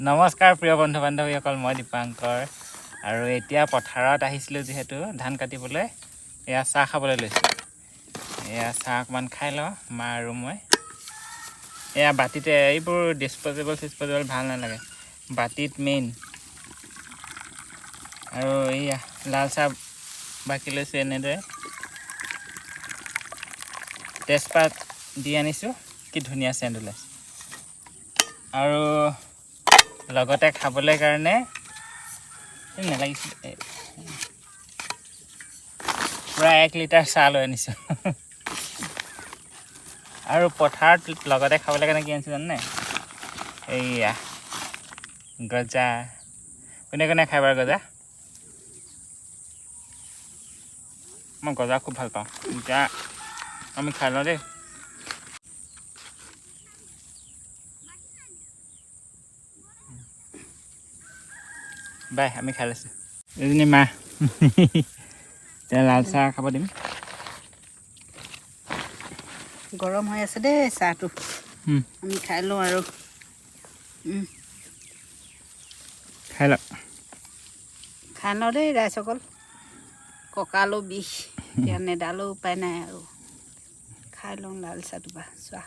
নমস্কাৰ প্ৰিয় বন্ধু বান্ধৱীসকল, মই দীপাংকৰ আৰু এতিয়া পথাৰত আহিছিলোঁ যিহেতু ধান কাটিবলৈ। এয়া চাহ খাবলৈ লৈছোঁ। এয়া চাহ অকণমান খাই লওঁ মা আৰু মই। এয়া বাতিতে, এইবোৰ ডিছপ'জেবল চিছপ'জেবল ভাল নালাগে, বাতিত মেইন। আৰু এইয়া লাল চাহ বাকি লৈছোঁ এনেদৰে, তেজপাত দি আনিছোঁ, কি ধুনীয়া চেণ্ট ওলাইছে। আৰু লগতে খাবলৈ কাৰণে এই নালাগিছিল, এই পূৰা 1 লিটাৰ চাহ লৈ আনিছোঁ। আৰু পথাৰত লগতে খাবলৈ কাৰণে কি আনিছোঁ জানেনে? এইয়া গজা। কোনে কোনে খাই বাৰু গজা? মই গজা খুব ভাল পাওঁ। এতিয়া আমি খাই লওঁ দেই। বাই, আমি খাই লৈছোঁ। এইজনী মা, এতিয়া লাল চাহ খাব দিম। গৰম হৈ আছে দেই চাহটো, আমি খাই লওঁ আৰু। খাই লওক। খাই লওঁ দেই ৰাইজসকল। কঁকালো বিষ, এতিয়া নেদালেও উপায় নাই আৰু, খাই লওঁ লাল চাহটো বা চোৱা।